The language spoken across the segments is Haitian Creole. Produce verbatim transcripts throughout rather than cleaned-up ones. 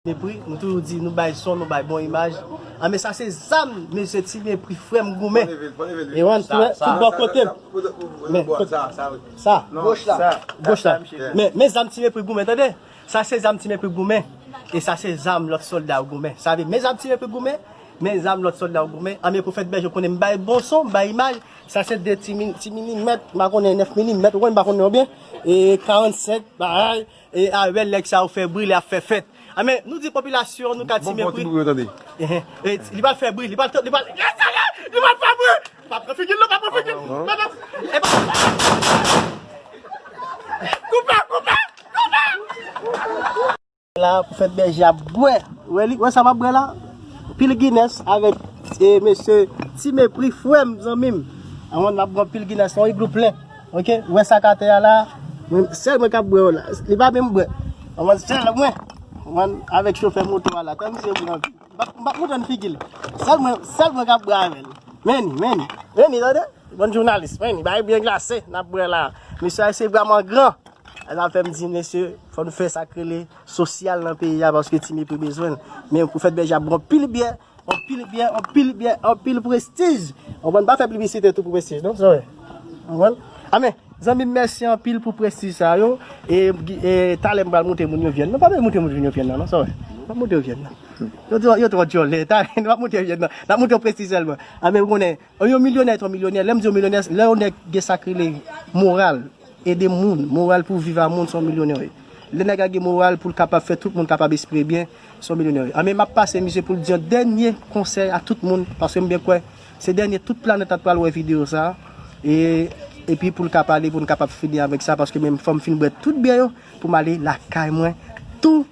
Mepri, nou toujou di nou bay son, nou bay bon imaj. Anben sa se zam, mesye Ti Mepri, frè m goumen. E wan, tout bò kote m. Men, sa, goch la. Men, men zam Ti Mepri goumen, tande. Sa se zam Ti Mepri goumen. E sa se zam lòt sòlda yo goumen. Sa vle, men zam Ti Mepri goumen. Men zam lòt sòlda yo goumen. Anben pwofèt Bèje konnen m bay bon son, m bay imaj. Sa se de ti mi-, ti milimèt, m pa konnen nèf milimèt, ou konn m pa konnen yo byen. E karannsenk, bagay. E avè l nèg sa yo fè bri, lè ap fè fèt. Anben, nou di popilasyon, nou ka Ti Mepri. Ehe. E, li pral fè bri, li pral, li pral, li pral fè bri! Pa pran figi l non, pa pran figi l! Pa pran, e pa Koupe, koupe, koupe! La, pwofèt Bèje ap bwè. Wè li, wè sa m ap bwè la? Pil Guinness avèk, e, mesye Ti Mepri, frè m, zanmi m. Anvan n ap bwè pil Guinness, yon iglou plen. Oke, wè sa k atè a la, mwen, sèl mwen k ap bwè yo la. Li pa menm bwè. Mwen sèl mwen. Mwen avèk chofè moto a la. Tan misye bwè anpil. M p ap, m p ap montre n figi l. Sèl mwen, sèl mwen k ap bwè avè l. Men ni, men ni. Men ni, tande? Bon jounalis, men ni. Bagay byen glase, n ap bwè la. Mesye a se vrèman gran. Sa fè m di, mesye, fò n fè sa k rele sosyal nan peyi a, paske Ti Mepri bezwen l. Men pwofèt Bèje ap bwè anpil byè. Anpil byè, anpil byè, anpil prestij. Ou konprann, pa fè piblisite tou pou prestij, non, sa wè. Ou konprann? Anben, zanmi m, mèsi anpil pou prestij sa yo. E, e talè m pral montre moun yo vyèn. Non, pa bezwen montre moun yo vyèn nan, non, sa wè. Pa montre yo vyèn nan. Yo twò, yo twò djòlè. Talè, nou pa montre yo vyèn nan. N ap montre yo prestij sèlman. Anben, ou konnen, yon milyonè, yon milyonè. Lè m di yon milyonè, lè yon nèg gen sa k rele moral. Ede moun, moral pou viv a moun, se yon milyonè wi. Lè nèg la gen moral pou l kapab fè tout moun kapab espere byen, se yon milyonè wi. Anben m ap pase misye pou l di yon dènye konsèy a tout moun, paske m byen kwè se dènye tout planèt la t pral wè videyo sa a. E, epi pou l ka pale, pou n kapab fini avèk sa, paske menm fò m fin bwè tout byè yo pou m ale lakay mwen tou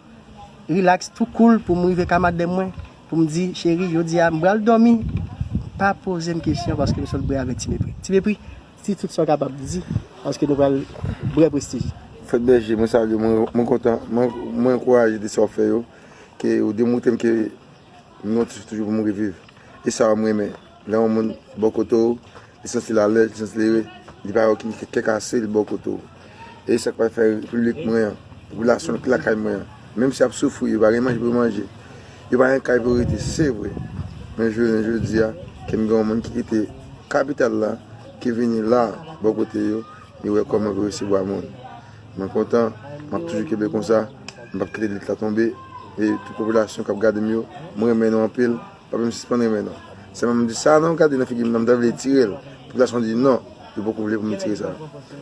rilaks, tou koul, pou m rive ka madanm mwen, pou m di, cheri, jodi a m pral dòmi, pa poze m kesyon paske m sot bwè avèk Ti Mepri. Ti Mepri, di tout sa w kapab di, paske nou pral bwè prestij. Fèt Bèje, mwen salye w, mwen, mwen kontan, mwen, mwen ankouraje de sa w fè yo, ke ou demontre m ke m gen yon ti souf toujou pou m reviv. E sa m renmen. Lè yon moun bò kote w, li santi l alèz, li santi l ere, li pa wè okenn kè kase, li bò kote w. E sa k pral fè repiblik mwen an, popilasyon ki lakay mwen an, menm si y ap soufri, yo pa gen manje pou yo manje, yo pa gen kay pou yo rete, se vre. Men jounen jodi a, ke m gen yon moun ki kite kapital la, ki vini la, bò kote yo, li wè kòman pou resevwa moun. Mwen kontan, m ap toujou kenbe konsa, m p ap kite lit la tonbe, e tout popilasyon k ap gade m yo, mwen renmen nou anpil, pa menm sispann renmen non. Sèlman m di sa nan gade nan figi m nan, m ta vle tire l. Popilasyon di non, yo poko vle pou m retire sa.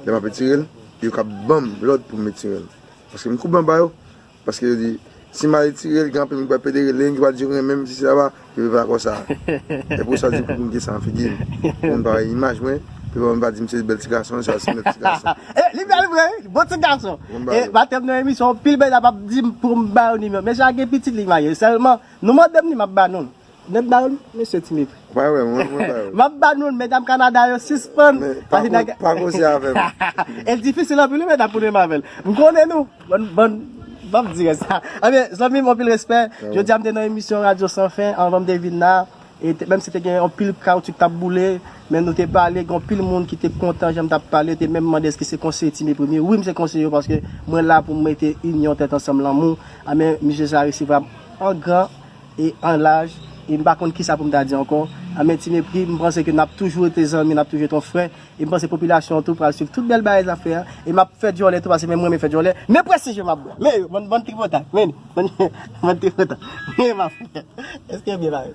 Lè m ap retire l, yo ka ban m lòd pou m retire l. Paske m koube anba yo, paske yo di, si m al retire l, gen anpil moun ki pral pede rele m, ki pral di yo renmen m, si se la ba, yo pa dakò sa. E pou sa di pou m gen sa nan figi m. Pou moun pa wè imaj mwen, pou moun pa di m se bèl ti gason, sa se bèl ti gason. E, li bèl vre, wi, bon ti gason. E, batèm nan emisyon, anpil bèl ap ap di m pou m ba yo nimewo. Mesye a gen pitit li marye, sèlman, nou mande m li, m ap ba nou l. Nèg ba yo l, mesye Ti Mepri. Ou pa wè, mwen, mwen ba yo l. M ap ba nou l, medam Kanada yo sispann. Men, pa ko-, pa koze avè m. E l difisil anpil, wi, medam, pou nou menm avè l. M konnen nou. Bann, bann, m p ap di rès la. Anben, zanmi m, anpil respè. Jodi a, m te nan emisyon Radyo San Fen, anvan m te vin la. E te, menm si te gen anpil kawoutchou ki t ap boule, men nou te pale, gen anpil moun ki te kontan jan m t ap pale, te menm mande èske se konseye Ti Mepri m ye. Wi, m se konseye yo, paske mwen la pou m mete inyon, tèt ansanm, lanmou. Anben, misye sa resevwa m an gran e an laj, e m pa konn kisa pou m ta di ankò. Anben Ti Mepri, m panse ke n ap toujou rete zanmi, n ap toujou rete yon frè, e m panse popilasyon an tou pral swiv tout bèl bagay zafè a, e m ap fè djòlè tou, paske men mwen renmen fè djòlè, men prestij yo m ap bwè, men yo, bann, bann tripotay, men, bann, bann tripotay, men m ap fè, èske byen bagay,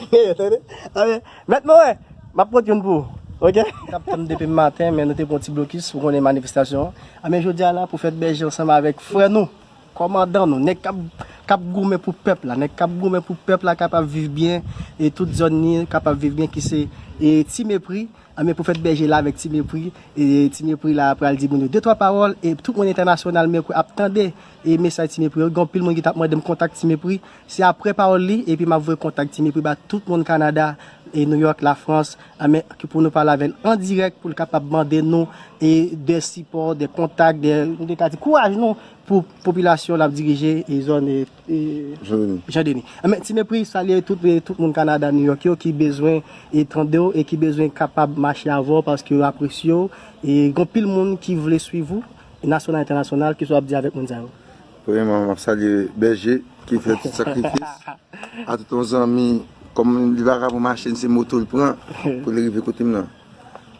men yo, tande, anben, mèt mwen, m ap pot youn pou ou, oke? N ap tann depi maten, men nou te pran ti blokis, ou konnen manifestasyon an, anben jodi a la, pwofèt Bèje ansanm avèk frè nou, kòmandan nou, nèg k ap, k ap goumen pou pèp la, nèg k ap goumen pou pèp la kapab viv byen, e tout zòn li kapab viv byen, ki se, e, Ti Mepri, anben pwofèt Bèje la avèk Ti Mepri, e Ti Mepri la pral di moun yo de twa pawòl, e tout moun entènasyonal mèkwè ap tande, e mesaj Ti Mepri yo, gen anpil moun ki t ap mande m kontak Ti Mepri, se aprè pawòl li, epi m ap voye kontak Ti Mepri ba tout moun Kanada, e New York, Lafrans, anben, ki pou nou pale avè l an dirèk pou l kapab mande nou, e de sipò, de kontak, de, nou te ka di kouraj nou, pou popilasyon l ap dirije e zòn e, e Jan Deni. Jan Deni. Anben, Ti Mepri salye tout, e tout moun Kanada, New York yo ki bezwen e tande w e ki bezwen kapab mache avè w paske yo apresye w. E gen anpil moun ki vle swiv ou, nasyonal, entènasyonal, kisa w ap di avèk moun sa yo? Premyèman, m ap salye bèje ki fè tout sakrifis. A tout yon zanmi, kòm li pa ka pran machin, se moto l pran pou li rive kote m nan.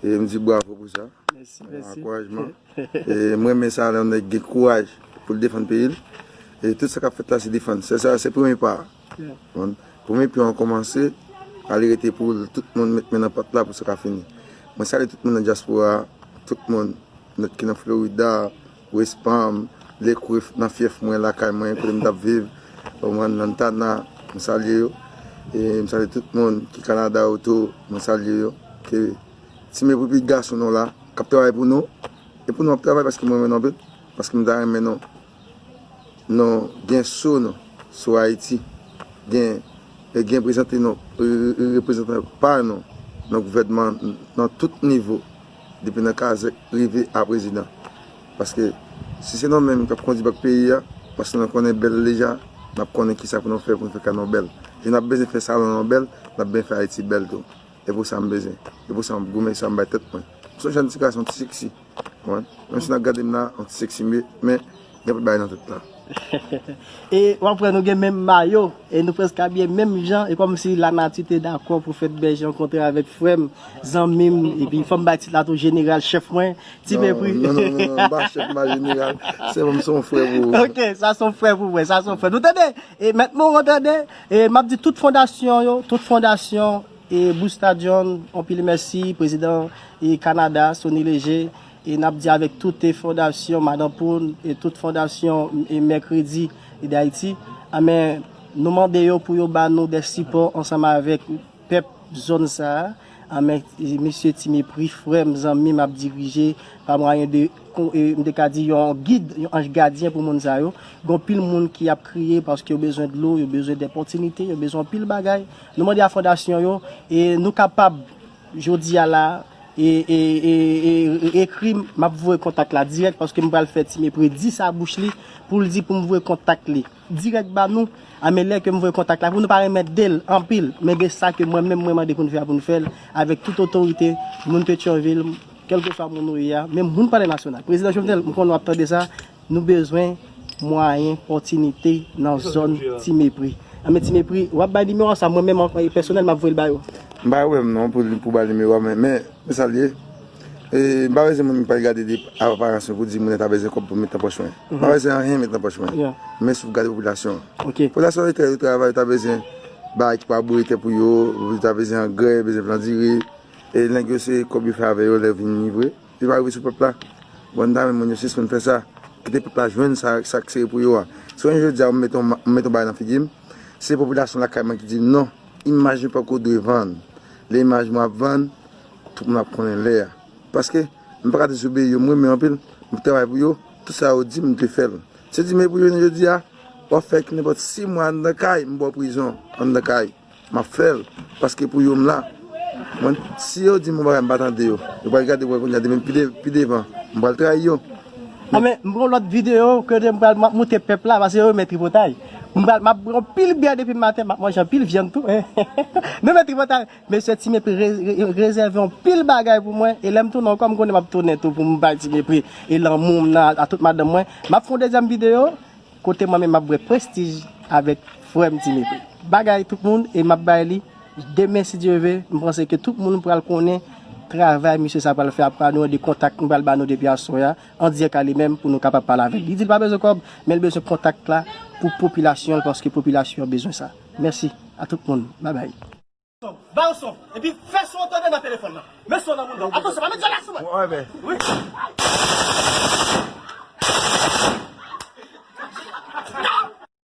E m di bravo pou sa. Mèsi, mèsi. Ankourajman. E m renmen sa lè yon nèg gen kouraj pou l defann peyi l. E tout sa k ap fèt la, se defann. Se sa, se premye pa a. Konprann? Premye pye an kòmanse, ale rete pou tout moun met men nan pat la pou sa ka fini. Mwen salye tout moun nan dyaspora a, tout moun nèt ki nan Florida, West Palm, Lake Worth, nan fyèf mwen, lakay mwen, kote m t ap viv, Montana, m salye yo. E m salye tout moun ki Kanada yo tou, mwen salye yo. Ke Ti Mepri pi gason nou la, k ap travay pou nou. E pou nou ap travay paske mwen renmen nou anpil, paske m ta renmen nou, nou gen so nou sou Ayiti, gen, e gen prezante nou, re- re- reprezantan pa nou nan gouvènman nan tout nivo, depi nan kazèk rive a prezidan. Paske si se nou menm k ap kondui bak peyi a, paske nou konnen bèl deja, n ap konnen kisa pou nou fè pou nou fè kay nou bèl. E n ap bezwen fè salon nou bèl, n ap bezwen fè Ayiti bèl tou. E pou sa m bezwen. E pou sa m goumen, sa m bay tèt mwen. M se yon jèn ti gason, ti seksi. Konprann? Menm si n ap gade m la, yon ti seksi m ye, men gen anpil bagay nan tèt la. E w ap wè nou gen menm mayo, e nou prèske abiye menm jan, e kòmsi lanati te dakò pou fèt bèje yon kontra avèk frè m, zanmi m, epi fò m bay tit la tou jeneral, chèf mwen, Ti Mepri. Non, non, non, non, m pa chèf, m pa jeneral. Sèlman m se yon frè pou ou. Ok, sa se yon frè pou mwen, sa se yon frè. Nou tande? E mèt mwen, ou tande? E m ap di tout fondasyon yo, tout fondasyon, e Busta John, anpil mèsi, prezidan e Kanada, Sony Leger, e n ap di avèk tout e fondasyon Madan Poun, e tout fondasyon e Mèkredi e Dayiti, anben, nou mande yo pou yo ba nou de sipò ansanm avèk pèp zòn sa a, anben, e mesye Ti Mepri, frè m, zanmi m ap dirije pa mwayen de, kon- e, m te ka di yon gid, yon anj gadyen pou moun sa yo. Gen anpil moun ki ap kriye paske yo bezwen dlo, yo bezwen dèpòtinite, yo bezwen anpil bagay. Nou mande a fondasyon yo, e nou kapab, jodi a la, e, e, e, e, e ekri m, m ap voye kontak la dirèk paske m pral fè Ti Mepri di sa bouch li pou l di pou m voye kontak li dirèk ba nou. Anben, lè ke m voye kontak la pou nou, pa renmen de l anpil, men de sa ke mwen menm mwen mande pou n fè a, pou n fè l avèk tout otorite, moun Petyonvil, kèlkeswa moun ou ye a, menm moun Palè Nasyonal. Prezidan Jovenel, m konnen w ap tande sa, nou bezwen mwayen, pòtinite nan zòn Ti Mepri. Anben, Ti Mepri, w ap bay nimewo a sa, mwen menm an- pèsonèl m ap voye l ba yo. M pa wè m non pou pou bay nimewo a, men men men sa l ye. E m pa bezwen moun ki pral gade de aparans mwen pou di moun nan ta bezwen kòb pou met nan pòch mwen. M pa bezwen anyen met nan pòch mwen. Men si w gade popilasyon an. Popilasyon an yo travay, yo ta bezwen bagay ki pou abri tè pou yo, yo ta bezwen angrè, yo bezwen plan diri. E nèg yo se kòb yo fè avè yo lè yo vini vre. Li pa rive sou pèp la. Bon, n ta renmen moun yo sispann fè sa. Kite pèp la jwenn sa sa k sere pou yo a. Si w wè jodi a m met yon ma- m met yon bagay nan figi m, se popilasyon lakay mwen ki di m non, imaj mwen poko dwe vann. Lè imaj mwen ap vann, tout moun ap konnen lè a. Paske m pa ka dezobeyi yo, m renmen yo anpil, m travay pou yo, tout sa yo di m, m dwe fè l. Se di men pou yo jodi a, w ap fè nenpòt sis mwa anndan kay, m ba w prizon anndan kay. M ap fè l, paske pou yo m la. Mwen, si yo di m yon bagay m pa tande yo, yo pral gade pou wè kounye a demen pi de- pi devan, m pral trayi yo. Anben, m gen yon lòt videyo kote m pral m ap moute pèp la, paske yo renmen tripotay. M pral m ap bwè anpil byè depi maten, m ap manje anpil vyann tou. Nou renmen tripotay. Mesye Ti Mepri re- re- rezève anpil bagay pou mwen, e lè m tounen ankò, m konnen m ap tounen tou pou m bay Ti Mepri e lanmou m nan a tout madanm mwen. M ap fè yon dezyèm videyo kote mwen menm m ap bwè Prestige avèk frè m Ti Mepri. Bagay tout moun, e m ap bay li demen si Dye ve. M panse ke tout moun pral konnen travay misye sa pral fè. Apre nou de kontak m pral ba nou depi aswè a, an dirèk a li menm pou nou kapab pale avè l. Li di l pa bezwen kòb, men l bezwen kontak la pou popilasyon l, paske popilasyon an bezwen sa. Mèsi a tout moun. Babay. Ba yo son, epi fè son an tande nan telefòn nan. Met son nan moun nan. Atansyon, pa met dyòl la sou mwen. Wi.